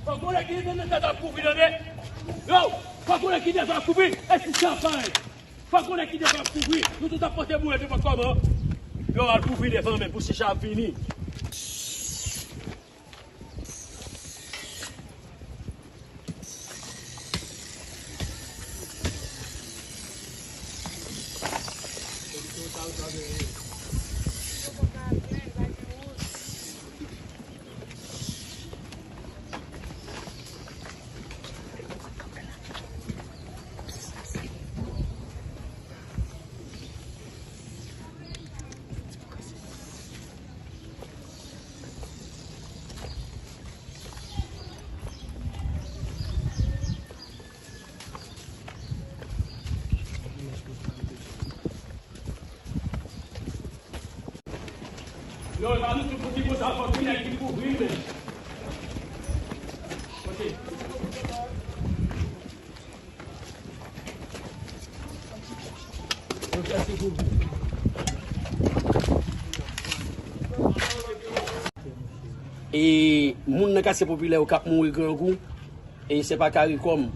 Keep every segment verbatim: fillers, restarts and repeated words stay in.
Fòk gon nèg ki nan tèt ap kouvri, tande. Yo, fòk gon nèg ki devan ap kouvri. E si sa parèt? Fòk gon nèg ki devan ap kouvri. Nou tout ap pote boure nenpòt kòman. Yo, al kouvri devan men pou si sa ap vini. Yo, e pa nou tout pou ki konsa, fòk gen nèg ki kouvri l, men. Ok. E moun nan katye popilè yo k ap mouri grangou, e se pa CARICOM,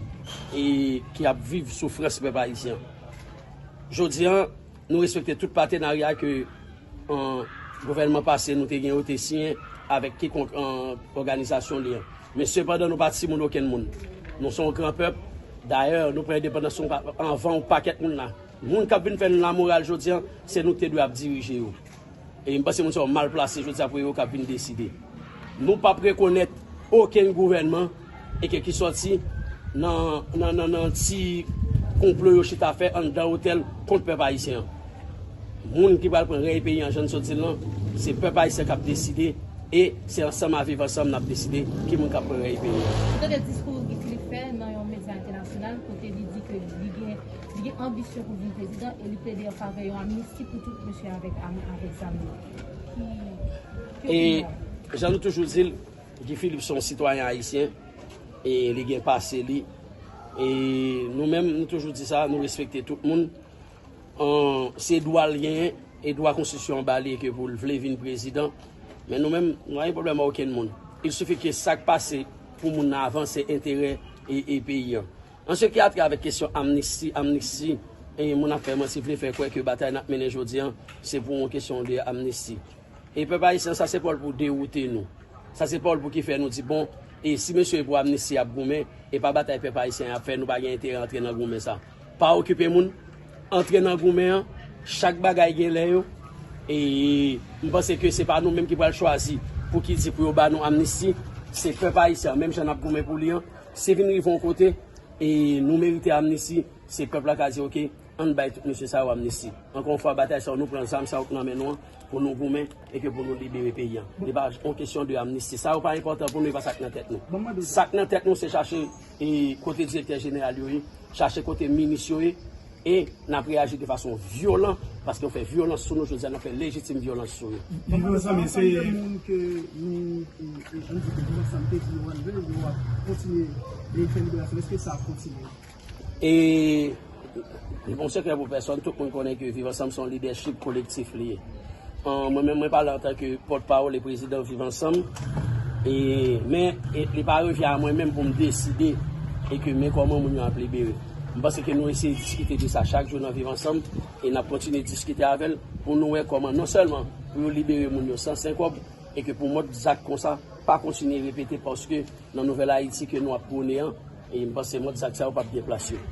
e ki ap viv soufrans pèp ayisyen an. Jodi a, nou respekte tout patenarya ke, an, gouvènman pase nou te gen yo te siyen avèk kikonk, an, òganizasyon li an. Men sepandan, nou pa timoun okenn moun. Nou se yon gran pèp. Dayè, nou pran endepandans nou pa, anvan yon pakèt moun la. Moun k ap vin fè nou lamoral jodi a, se nou ki te dwe ap dirije yo. E m panse moun sa yo mal plase jodi a pou yo k ap vin deside. Nou p ap rekonèt okenn gouvènman e ke ki sòti nan, nan, nan, nan ti konplo yo chita fè anndan otèl kont pèp ayisyen an. Moun ki pral pran rèy peyi an, jan n sot di l lan, se pèp ayisyen k ap deside e se ansanm a Viv Ansanm n ap deside ki moun k ap pran rèy peyi an. Ou tande diskou Guy Philippe fè nan yon medya entènasyonal kote li di ke li gen, li gen anbisyon pou vin prezidan e li plede an favè yon amnisti pou tout mesye avèk, avèk zam yo. Ki, ki opinyon w? E jan nou toujou di l, Guy Philippe se yon sitwayen ayisyen e li gen pase li. E nou menm, nou toujou di sa, nou respekte tout moun. An, se dwa l genyen, e dwa konstitisyon an ba li ke pou l vle vin prezidan. Men nou menm, nou pa gen pwoblèm ak okenn moun. Il sifi ke sa k pase pou moun nan avanse enterè e, e peyi an. An se ki a travè kesyon amnisti, amnisti, e moun ap fè manti, vle fè kwè ke batay n ap mennen jodi a, se pou yon kesyon de amnisti. E pèp ayisyen, sa se pa w pou dewoute nou. Sa se pa w pou ki fè nou di, bon, e si mesye pou amnisti ap goumen, e pa batay pèp ayisyen ap fè, nou pa gen enterè antre nan goumen sa. Pa okipe moun, antre nan goumen an, chak bagay gen lè yo. E m panse ke se pa nou menm ki pral chwazi pou ki di pou yo ba nou amnisti, se pèp ayisyen an, menm jan n ap goumen pou li an, si vin rive yon kote, e nou merite amnisti, se pèp la ka di, oke, ann bay tout mesye sa yo amnisti. Ankò yon fwa, batay sa yo, nou pran zam sa yo k nan men nou an pou nou goumen e ke pou nou libere peyi an. Li pa yon kesyon de amnisti. Sa yo pa enpòtan pou nou, e pa sa k nan tèt nou. Sa k nan tèt nou, se chache, e, kote direktè jeneral yo ye, chache kote minis yo ye, e n ap reyaji de fason vyolan, paske yo fè vyolans sou nou jodi a, n ap fè lejitim vyolans sou yo. Viv Ansanm, se moun ke nou, e, e, ann di ke Viv Ansanm te di yo ann vle, yo ap kontinye e fè liberasyon. Èske sa ap kontinye? E li pa yon sekrè pou pèsòn, tout moun konnen ke Viv Ansanm se yon lidèchip kolektif li ye. An, mwen menm, mwen pale antanke pòtpawòl e prezidan Viv Ansanm. E, men, e, li pa revyen a mwen menm pou m deside e ke men kòman moun yo ap libere. M panse ke nou eseye diskite de sa chak jou nan Viv Ansanm e n ap kontinye diskite avè l pou nou wè kòman non sèlman pou yo libere moun yo san sen kòb e ke pou mòd zak konsa pa kontinye repete paske nan nouvèl Ayiti ke nou ap pwone an, e m panse mòd zak sa yo p ap gen plas yo.